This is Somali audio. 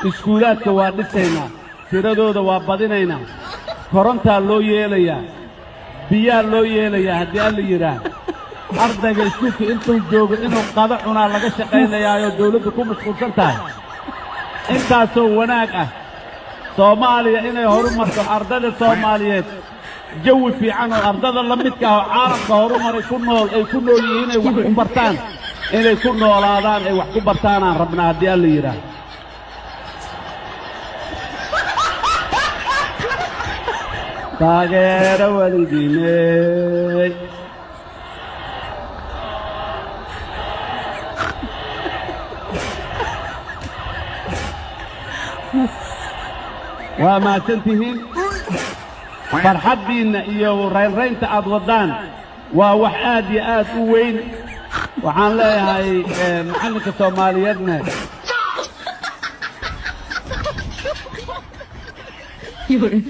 Iskuulaadka waa dhisaynaa, tiradooda waa badinaynaa, korontaa loo yeelayaa, biyaa loo yeelayaa. Haddii Alla yidhaah, ardayga iskuulka intuu joogo inuu qado cunaa laga shaqaynayaayoo dawladdu ku mashquulsan tahay. Intaasoo wanaag ah, Soomaaliya inay horu marto, ardayda Soomaaliyeed jawi fiican oo ardada la midka ah oo caalamka horumaray ku nool ay ku nool yihiin ay wax ku bartaan, inay ku noolaadaan, ay wax ku bartaanaan rabnaa, haddii Alla yidhaah. Taageero weligiiney. Waa mahadsan tihiin. Farxaddiinna iyo raynraynta aad waddaan waa wax aad iyo aad u weyn. Waxaan leeyahay macallinka Soomaaliyeedna. 有人。